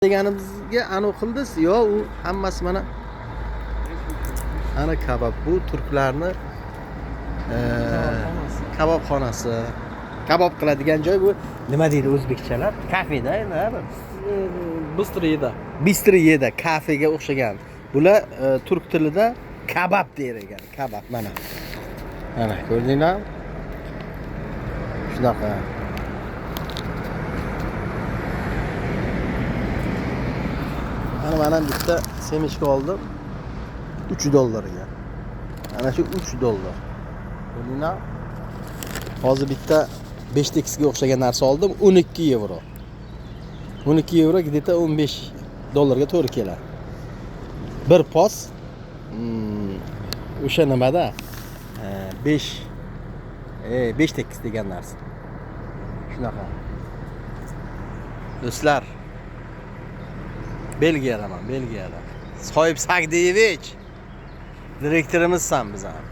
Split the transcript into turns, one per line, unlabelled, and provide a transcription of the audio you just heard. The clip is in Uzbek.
Deganimizga anavi qildiz, yo'q, u hammasi mana ana kabob. Bu turklarni kabobxonasi. Kabob qiladigan joy bu. Nima deydi o'zbekchalab? Kafeda endi, ha, bu?
Быстрая еда.
Быстрая еда, kafega o'xshagan. Bular turk tilida kabab der ekan. Kabab mana. Mana ko'rdinglarmi? Shunaqa. Mana men ham bitta semishka oldim. 3 dollarga. Mana shu 3 dollar. Ko'rdinglarmi? Hozir bitta 5 tekisga o'xshagan narsa oldim, 12 yevro. 12 yevro где-то 15 dollarga to'g'ri keladi. Bir pos, o'sha nimada? 5 5 tekis degan narsa. Shunaqa. Do'stlar, Belgiyadaman, Belgiyada. Soyib Sagdiyevich direktorimizsan bizani.